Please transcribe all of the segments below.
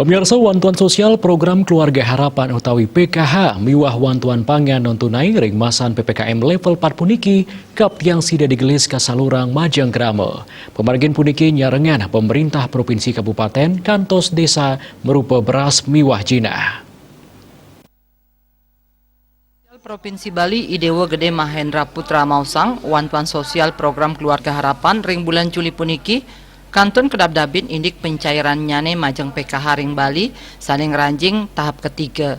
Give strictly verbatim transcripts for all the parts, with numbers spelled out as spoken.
Pemirsa, wantuan sosial program Keluarga Harapan utawi P K H miwah wantuan pangan non tunai ring masan P P K M level empat puniki kaptiang sida digelis ka salurang majeng krama. Pamargin puniki nyarengang pemerintah provinsi kabupaten kantos desa marupa beras miwah jinah. Provinsi Bali, I Dewa Gede Mahendra Putra maosang, wantuan sosial program Keluarga Harapan ring bulan Juli puniki kantun kadabdabin indik pencairannyané majeng P K H ring Bali sané ngranjing tahap ketiga.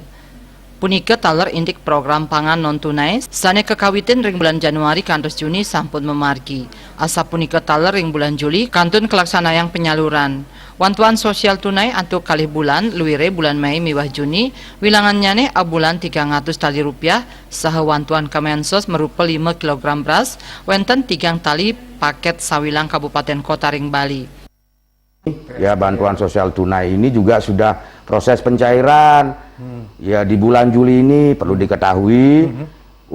Punika taler indik program pangan non tunai sané kakawitin ring bulan Januari kantos Juni sampun mamargi. Asapunika taler ring bulan Juli kantun kalaksanayang penyaluran. Wantuan sosial tunai antuk kalih bulan, luiré bulan Mei miwah Juni, wilangannyané abulan tigang atus tali rupiah, saha wantuan Kemensos marupa lima kilogram beras, wénten tigang tali pakét sawilang kabupatén kota ring Bali. Ya, bantuan sosial tunai ini juga sudah proses pencairan. Ya, di bulan Juli ini perlu diketahui,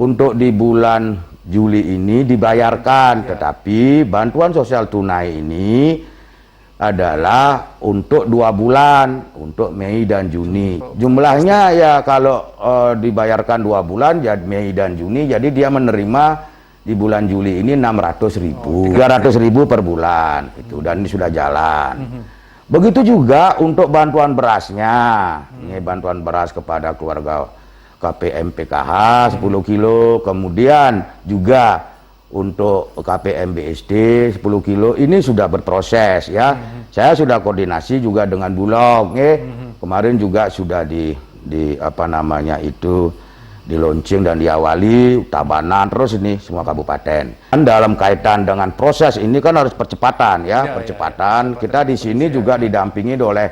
untuk di bulan Juli ini dibayarkan, tetapi bantuan sosial tunai ini adalah untuk dua bulan, untuk Mei dan Juni. Jumlahnya ya kalau eh, dibayarkan dua bulan, jadi Mei dan Juni, jadi dia menerima di bulan Juli ini enam ratus ribu, tiga ratus ribu per bulan, gitu, dan ini sudah jalan. Begitu juga untuk bantuan berasnya, ini bantuan beras kepada keluarga K P M P K H sepuluh kilo, kemudian juga untuk K P M B S D sepuluh kilo ini sudah berproses ya. Saya sudah koordinasi juga dengan Bulog, nggih. Kemarin juga sudah di di apa namanya itu di launching dan diawali Tabanan terus ini semua kabupaten. Dan dalam kaitan dengan proses ini kan harus percepatan ya, percepatan. Kita di sini juga didampingi oleh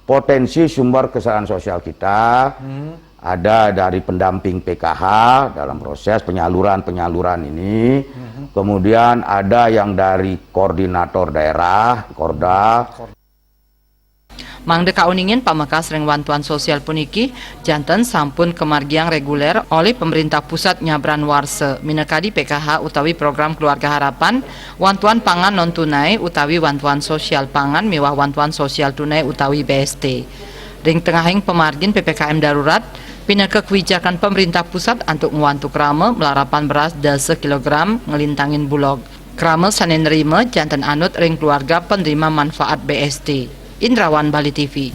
potensi sumber kesejahteraan sosial kita. Ada dari pendamping P K H dalam proses penyaluran-penyaluran ini. Kemudian ada yang dari koordinator daerah, Korda. Mangda kauningin pamekas ring wantuan sosial puniki, janten sampun kamargiang reguler olih pemerintah pusat nyabran warsa, minakadi P K H utawi program Keluarga Harapan, wantuan pangan non tunai utawi wantuan sosial pangan miwah wantuan sosial tunai utawi B S T. Ring tengahing pamargin P P K M darurat, pinaka kawijakan pemerintah pusat antuk ngwantu krama malarapan beras dasa kilogram nglintangin Bulog. Krama sané nrima janten anut ring keluarga penerima manfaat B S T. Indrawan, Bali T V.